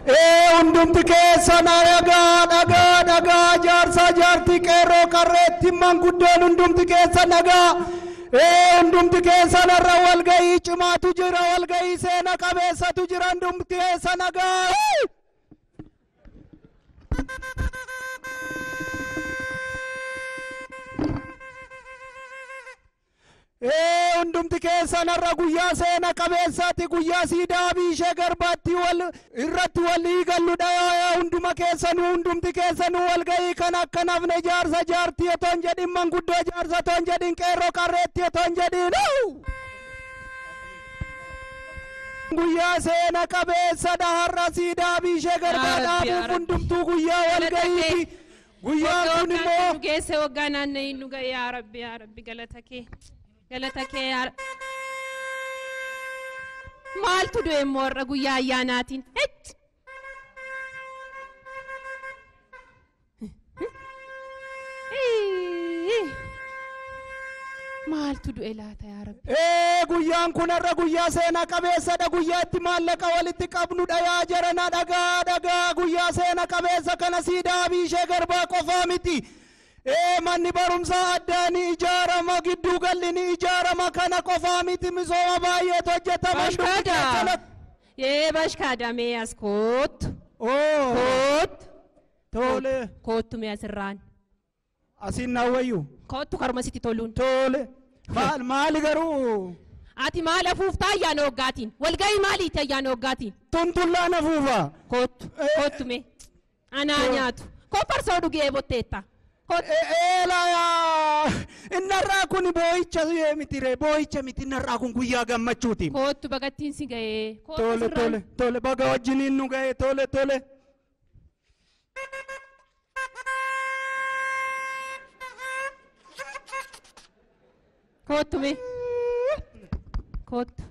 Hundumti keessan dhagaa dhagaa dhagaa jaarsaa jaartii qeerroo qarreetti manguddoon hundumti keessan dhagaa. Hundumti keessan irra walga'ii cimaatu jira, walga'ii seena qabeessatu jira, hundumti keessan dhagaa. Hundumti keessan irra guyyaa seena qabeessaati, guyyaa siidaa Abiishee Garbaatti wal irratti walii galludha. Hunduma keessanuu, hundumti keessanuu walga'ii kan akka nafne jaarsa jaartii otoo hin jedhin, manguddoo jaarsa otoo hin jedhin, qeerroo qarreetti otoo hin jedhin. Guyyaa seena qabeessadha har'a siidaa Abiishee Garbaa dhaabuuf hundumtuu guyyaa walga'iiti. Guyyaan kun immoo nu geesse waggaa naanna'ii nu ga'e. Yaa Rabbi, yaa Rabbi, galata kee, galata kee yaa Maaltu du'e immoo har'a guyyaa ayyaanaatiin? Hech! Maaltu du'e laata yaa Rabbi? Guyyaan kun har'a guyyaa seenaa qabeessadha. Guyyaa itti maallaqa walitti qabnudha. Yaa jarana dhagaa dhagaa, guyyaa seena qabeessa kana siidaa Abiishee Garbaa qofaa miti. Manni barumsaa addaa ni ijaarama, gidduu galli ni ijaarama, kana qofaa miti, misooma baay'eetu hojjetama. Bashkaada. Yee bashkaada, mee as koottu. Koottu. Tole. Koottu mee asirraan. Asiin naa wayyu. Koottu karuma sitti toluun. Tole. Maal maali garuu? Ati maal afuuftaa ayyaana waggaatiin? Walga'ii maaliiti ayyaana waggaatiin? Tuntullaan afuufa. Koottu. Koottu mee. Anaa nyaatu. Koo farsoo dhugee botteetta. Eelaa, innarraa kun boo'icha miti ree, boo'icha miti, innarraa kun guyyaa gammachuuti. Koottu, bagattiin si ga'ee. Tole tole tole, baga wajjiniin nu ga'ee, tole tole. Koottu mee. Koottu.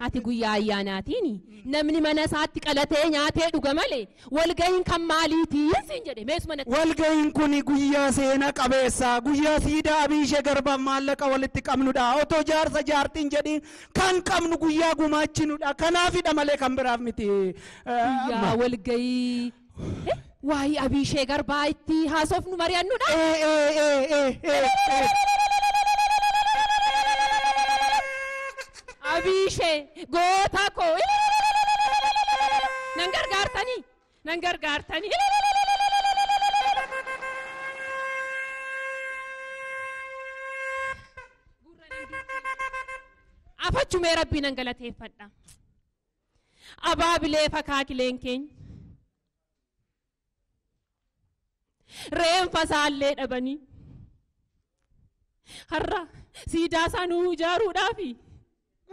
Ati guyyaa ayyaanaatiin namni mana isaatti qalatee nyaatee dhuga malee walga'iin kan maaliitii siin jedhe meesuma natti. Walga'iin kun guyyaa seena qabeessa, guyyaa siidaa Abiishee Garbaa maallaqa walitti qabnudha. Otoo jaarsa jaartiin jedhiin kan qabnu guyyaa gumaachinudha. Kanaafidha malee kan biraaf miti. Guyyaa walga'ii waa'ee Abiishee Garbaa itti haasofnu mari'annudha. Abiishee goota koo, nan gargaartanii, nan gargaartanii. Afachumee Rabbii nan galateeffadha. Abaabilee fakaakileen keenya. Reenfa isaallee dhabanii. Har'a siidaa isaa nuu ijaaruudhaafi.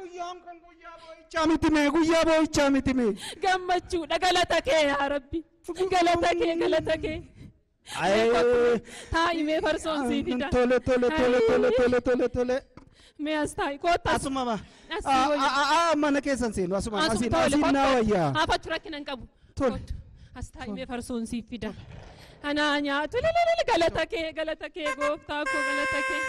Guyyaan kun guyyaa boo'ichaa miti mee, guyyaa boo'ichaa miti mee. Gammachuudha, galata kee yaa Rabbi. Galata kee, galata kee. Taa'i mee, farsoon sii fida. Tole tole tole tole tole tole tole. Mee as taa'i, koottas. Asuma ma. Mana keessan seenu, asuma asiin asiin naa wayyaa. Hafachuu rakkina hin qabu. Tole. As taa'i mee, farsoon sii fida. Anaa nyaatu, galata kee, galata kee gooftaa koo, galata kee.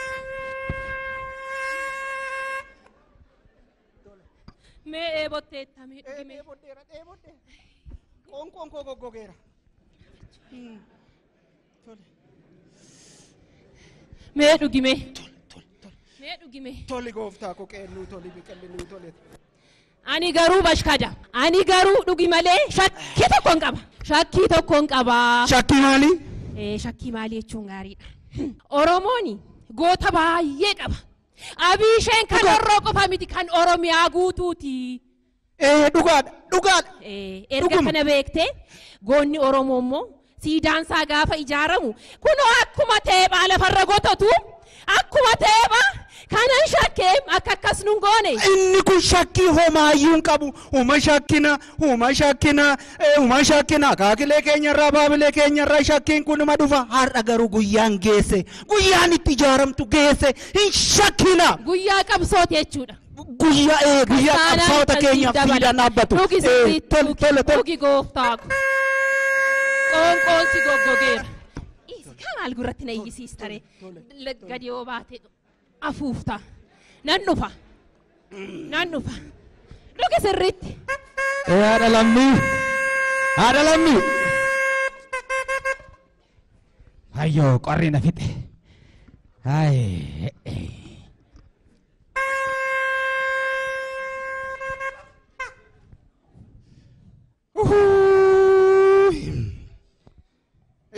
Mee eebotteetta, mee dhugi mee. Dheebodheera, dheebodheera. Qoonqoon koo goggogeera. Mee dhugi mee. Mee dhugi mee. Toli gooftaa koo, qeennuu toli, biqilli tole. Ani garuu bashkada. Ani garuu dhugi malee shakkii tokko hin qaba. Shakkii tokko hin qaba. Shakkii maali? Shakkii maali jechuun gaariidha. Oromoon goota baay'ee qaba. Abiisheen kan Horroo qofa miti, kan Oromiyaa guutuuti. Dhugaadha, dhugaadha. Erga kana beektee, goonni Oromoo immoo siidaan isaa gaafa ijaaramu kunoo akkuma teephaa lafarra gotatu, akkuma teephaa kanan shakkee akka akkas nun goone. Inni kun shakkii homaayyuu hin qabu. Huma shakkina, huma shakkina, huma shakkina. Akaakilee keenyarraa, baabilee keenyarraa shakkiin kunuma dhufa. Har'a garuu guyyaan geesse. Guyyaan itti ijaaramtu geesse. Hin shakkina. Guyyaa qabsooti jechuudha. Guyyaa guyyaa qabsaa'ota keenyaaf siidaan dhaabbatu. Dhugi sirriitti. Tole tole tole. Dhugi gooftaa ko. Qoonqoon si goggogeera. Kan maal gurratti na iyyisiistaree gadi yoo baate afuufta. Nan dhufa. Nan dhufa. Dhugi sirriitti. Haadha lammii. Haadha lammii. Ayyoo qorri na fixe. Ay.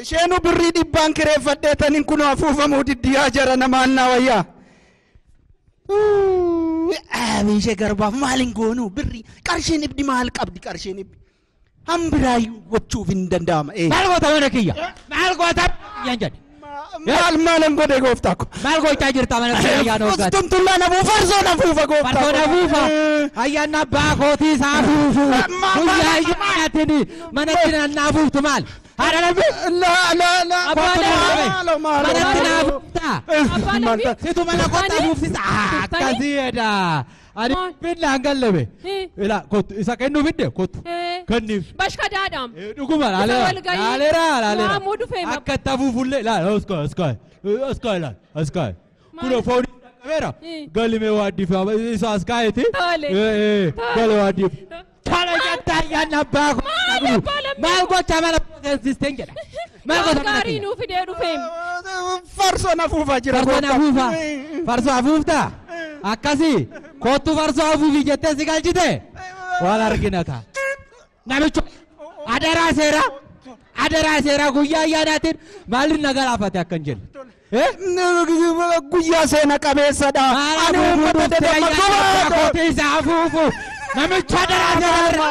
Isheenu birrii dhibbaan kireeffadheetaniin kunoo afuufamuu diddiyaa jara namaan naa wayyaa. Abiishee garbaaf maal hin goonuu birrii qarshiin ibdi maal qabdi qarshiin ibdi. Hambiraayyuu gochuuf hin danda'ama. Maal goota mana kiyya? Maal goota yaan jedhe? Maal maalan godhe gooftaa ko? Maal gochaa jirta mana kiyya ayyaana waggaatti? Tuntullaa na fuufa farsoo na fuufa gooftaa ko. Farsoo na fuufa. Ayyaanna abbaa kootii isaa fuufu. Guyyaa ayyaanaatiin manatti na fuuftu maal? Haadha lammii. La la la. Manatti na fuufta. Situ mana kottaa fuufsisa. Akkasii jedha. Ani finna hangallabe. Ila kottu isa kennuu fidde kottu. Kenniif. Bashkadaadhaam. Dhuguma laaleera. Laaleera laaleera. Waamuu dhufee. Akka itti afuufullee laala oskoo oskoo oskoo laala oskoo. Kunoo foon qabeera. Galmee waaddiif isa as kaa'eeti. Galmee waaddiif. Tala jettaa ayyaanna abbaa koo. Maal gochaa mana seensisteen jedha. Maal gocha mana Gaarii nuu fidee dhufee. Farsoo na fuufaa jira. Farsoo na fuufa. Farsoo afuuftaa. Akkasii kottu farsoo afuufi jettee si galchite. Wal argina kaa. Namicha adaraa seeraa adaraa seeraa guyyaa ayyaanaatiin maaliin na galaafate akkan jedhu. Guyyaa seena qabeessadha. Ani uummata dadamma isaa afuufu. Namicha adaraa seeraa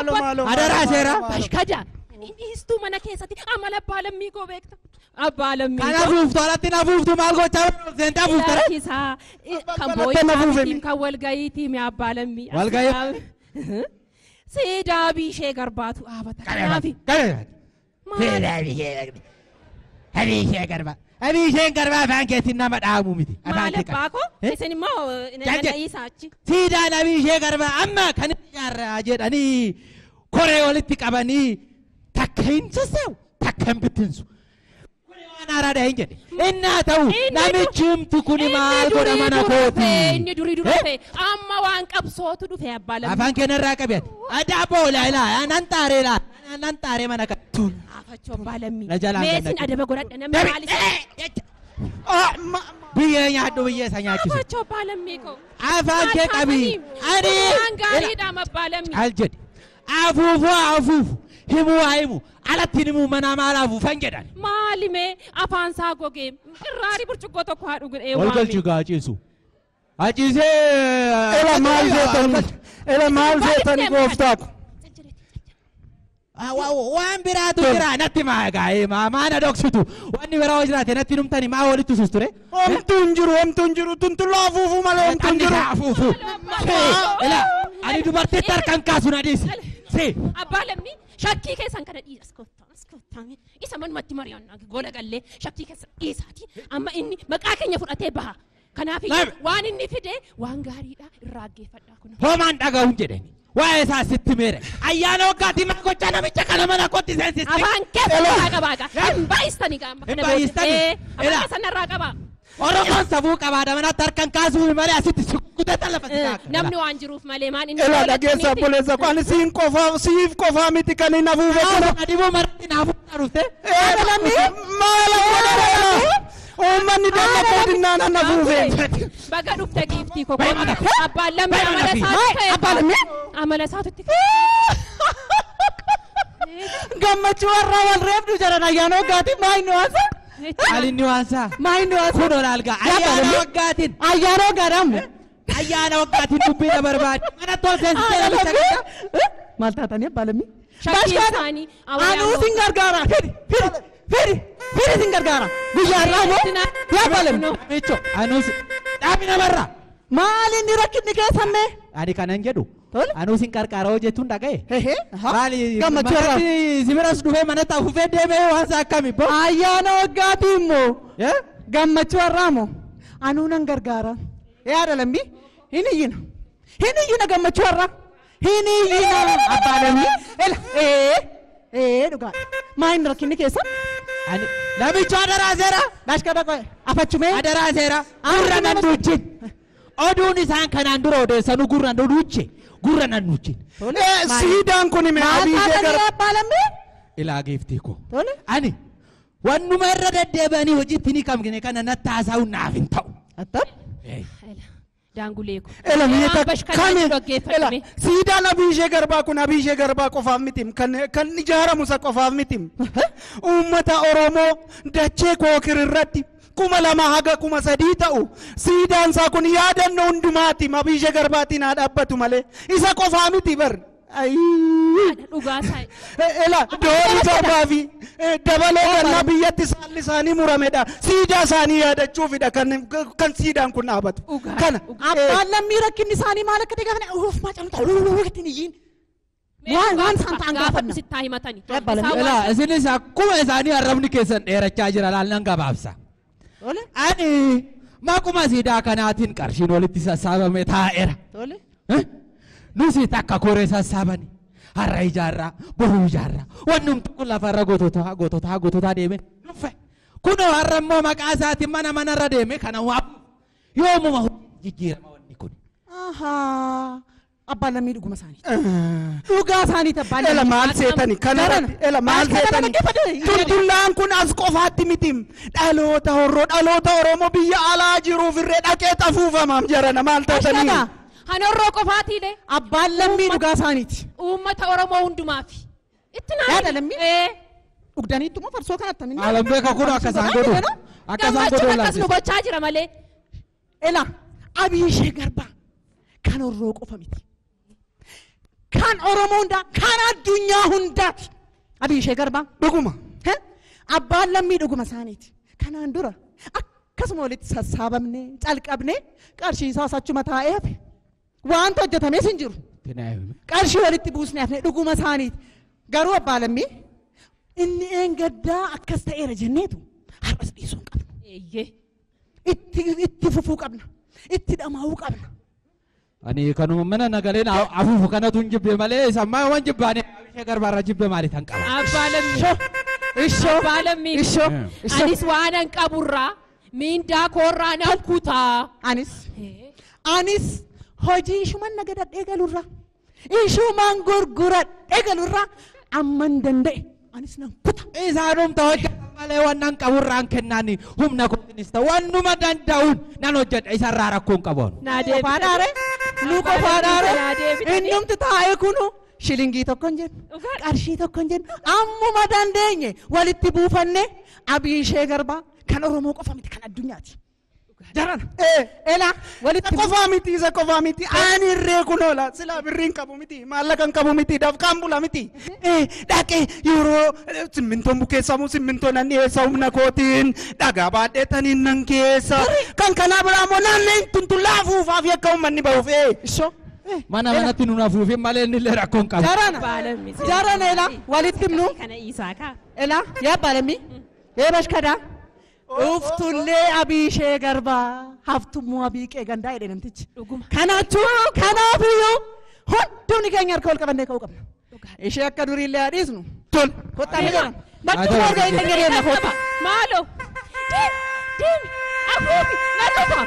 adaraa seeraa. Bashkada. Inni mana keessatti amala abbaa lammii koo beekta. Abbaa lammii koo. Kan afuuftu alatti na afuuftu maal gochaa seentaa afuufta. Lakkisaa kan boo'ichaatiin kan walga'iitii mi abbaa lammii. Walga'ii. Siidaa biishee garbaatu dhaabata. Kanaafi. Siidaa biishee garbaa. Abiishee garbaa. Abiisheen garbaa afaan keessi nama dhaamu miti. Maal abbaa koo isin immoo nana'iisaa achi. Siidaan abiishee garbaa amma kan ijaarraa jedhanii koree walitti qabanii takka hin sassaa'u takka hin bittinsu. Kuni waan haaraadha hin jedhe. Innaa ta'u namichi humtu kuni maal godha mana kooti. Inni durii dura dhufe amma waan qabsootu dhufe abbaa lammii. Afaan keenyarraa qabi ati. Adaaboo laa ilaa nan xaaree laa nan xaaree mana kana. Afachoo abbaa lammii. Meesin adaba godhadha namni maal isa. Biyyee nyaadhu biyyee isa nyaachisu. Afachoo abbaa lammii koo. Afaan kee qabi. Ani. Waan gaariidha abbaa lammii. Al jedhe. Afuufu afuufu. Himuu haa himu alatti himuu manaa maal afuufan jedhan. Maali mee afaan isaa gogee qirraarii burcuqqoo tokko haa dhugu ee waame. Walgalchi gaa ciisu. Aciisee. Ela maal feetani ela maal feetani gooftaa ko. Waan biraatu jira natti maa gaa'ee maa na dhoksitu wanni biraa hoo jiraate natti numtani maa walitti sus ture. Homtuu hin jiru homtuu hin jiru tuntullaa afuufuu malee homtuu hin jiru. Afuufu. Ela ani dubartiitti harkaan kaasu na dhiisi. Abbaa lammii shakkii keessan kana dhiisa askottaa askottaa isa manumatti mari'annaa gola gallee shakkii keessan dhiisaati amma inni maqaa keenya fudhatee baha kanaaf waan inni fide waan gaariidha irraa geeffadhaa kun. Homaan dhaga'uun jedhani waa'ee isaa sitti meere ayyaana waggaatii maal gochaa namicha kana mana kootti seensiste. Afaan keessa irraa qabaa gaa hin baay'istanii gaa amma kana booda afaan keessan irraa qabaa. Oromoon safuu qabaadha manatti harkaan kaasuuf malee asitti sukkutee lafa si kaaka. Namni waan jiruuf malee maan inni. Ela dhageessa obboleessa koo ani siin qofaa siif qofaa miti kan hin afuufe kana. Adibuu maratti na afuuftaa dhufte. Maala godhara uummanni dammaquu dinnaan an afuufe. Baga dhufte giiftii koo abbaan lammii amala isaatu ka'e. Abbaan lammii. Amala isaatu itti ka'e. Gammachuu warraa wal reebdu jedhan ayyaana waggaatiin maa inni waasa? Maal inni waansaa? Maa inni waasa? Kun ol algaa. Ayyaana waggaatiin. Ayyaana waggaadhaan. Ayyaana waggaatiin dubbii na barbaade. Mana tol seensisee namicha kana. Maal taatanii abbaa lammii? Shakkii isaanii. Anuu sin gargaara. Fidi fidi fidi fidi sin gargaara. Guyyaa irraa moo? Yaa abbaa lammii. Namicho anuus dhaabi namarraa. Maal inni rakkinni keessan mee? Ani kanan jedhu. Anuu sin qarqaara hojjetuun dhaga'e. Maali Gammachuu irraa. Si biras dhufee manatti afuufee deemee waan isaa akkami bo. Ayyaana waggaatii immoo. Gammachuu irraa moo? Anuu nan gargaara. Yaada lammii hin iyyina. Hin iyyina gammachuu irraa. Hin iyyina abbaa lammii. Ela ee dhugaa. Maa inni rakkinni keessan? Namicho adaraa seera. Bashka dhaqo afachumee. Adaraa seera. Gurra nan duuchin. Oduun isaan kanaan dura odeessanuu gurra nan duuche. Gurra nan duuchin. Siidaan kun hime abiishee gara. Abbaa lammii. Ilaa giiftii koo. Ani wannuma irra deddeebi'anii hojiitti ni qabne kana natti haasa'uun naaf hin ta'u. Attam? Daangulee koo. Ela miidha kami ela siidaan Abiishee Garbaa kun Abiishee Garbaa qofaaf miti kan ijaaramu isa qofaaf miti. Uummata Oromoo dachee kookir irratti 2000 haga 3000 ta'u siidaan isaa kun yaadannoo hundumaati Abiishee Garbaatiin haa dhaabbatu malee isa qofaa miti bar. Ela doonii torbaa fi dabaloo gannaa biyyatti saalli isaanii muramedha. Siidaa isaanii yaadachuufidha kan siidaan kun dhaabatu. Kana abbaan lammii rakkinni isaanii maal akka ta'e gaafanne uff maacamta ittiin iyyiin. Waan isaan ta'an gaafanna. Sittaa himatani. Ela isinis akkuma isaanii arrabni keessan dheerachaa jira laalnan gabaabsa. Ani maquma siidaa kanaatiin qarshiin walitti sassaabame taa'eera. Nusi takka koree sassaabani har'a ijaarraa boruu ijaarraa wannumti kun lafarra goototaa goototaa goototaa deeme dhufe kunoo har'a immoo maqaa isaatiin mana manarra deeme kana waa yoomuma jijjiirama wanni kun. Abbaan lammii dhuguma isaanii. Dhugaa isaaniiti abbaan lammii. Ela maal seetani kanarratti ela maal seetani tuntullaan kun as qofaatti miti dhaloota horroo dhaloota Oromoo biyya alaa jiruuf irree dhaqee xafuufamaam jarana maal taatanii. Hanorroo qofaatiilee. Abbaan lammii dhugaa isaaniiti. Uummata Oromoo hundumaaf. Itti naani. Yaada lammii. Dhugdaniitu moo farsoo kanatti minni. Maalan beeka kun akka isaan godhu. Akka isaan godhu Gammachuun akkas nu gochaa jira malee. Ela Abiishee Garbaa kan Horroo qofa miti. Kan Oromoo hundaa kan addunyaa hundaati. Abiishee Garbaa. Dhuguma. Abbaan lammii dhuguma isaaniiti. Kanaan dura akkasuma walitti sassaabamnee calqabnee qarshii isaas achuma taa'ee hafe. Wanta hojjetames hin jiru. Qarshii walitti buusnee hafne dhuguma isaaniiti. Garuu abbaa lammii inni eengaddaa akkas ta'eera jenneetu har'as dhiisuu hin qabnu. Itti fufuu qabna. Itti dhamaa'uu qabna. Ani kanuma mana nagaleen afuufu kanatu hin jibbe malee sammaa waan jibbaane Abiishee Garbaarraa jibbe maali tan qaba. Abbaa lammii. Ishoo. Abbaa lammii. Ishoo. Anis waan an qaburraa miindaa koorraa nan kutaa. Anis. Anis hojii ishuman nagadadhee galurraa ishuman gurguradhee galurraa amman danda'e anis nan kuta. Isaanumta hojjetan malee wannan qaburraan kennaani humna kootinis ta'u wannuma danda'uun nan hojjedha isarraa rakkoon qaboon. Naa deebitanii. Nu qofaadhaare innumti taa'ee kunu shilingii tokko hin jennu qarshii tokko hin jennu ammuma dandeenye walitti buufanne Abiishee Garbaa kan Oromoo qofa miti kan addunyaati. Jarana. Ela walitti qofaa miti isa qofaa miti ani irree kunoola silaa birriin qabu miti maallaqa hin qabu miti dafqaan bula miti dhaqee yeroo simmintoon bukeessamu simmintoon nan dhiyeessa humna kootiin dhagaa baadheetaniin nan keessa kan kanaa biraa immoo naanneen tuntullaa afuufaaf yakka uummanni bahuuf. Ishoo. Mana manatti nun afuufin malee inni illee rakkoon qabu. Jarana. Jarana ela walitti himnu. Kana isaa kaa. Ela yaa abbaa lammii. Ee bashkadaa. Uftullee Abiishee Garbaa haftummoo Abiiqee gandaa jedhe namtichi. Kanaachuu kanaafiyyuu hundumni keenya harka wal qabannee ka'uu qabna. Ishee akka duriillee haa dhiisnu. Tol. Kottaa ni jedhama. Bakki walga'ii keenya deemna kottaa. Maaloo. Deemi deemi afuufi na dhufa.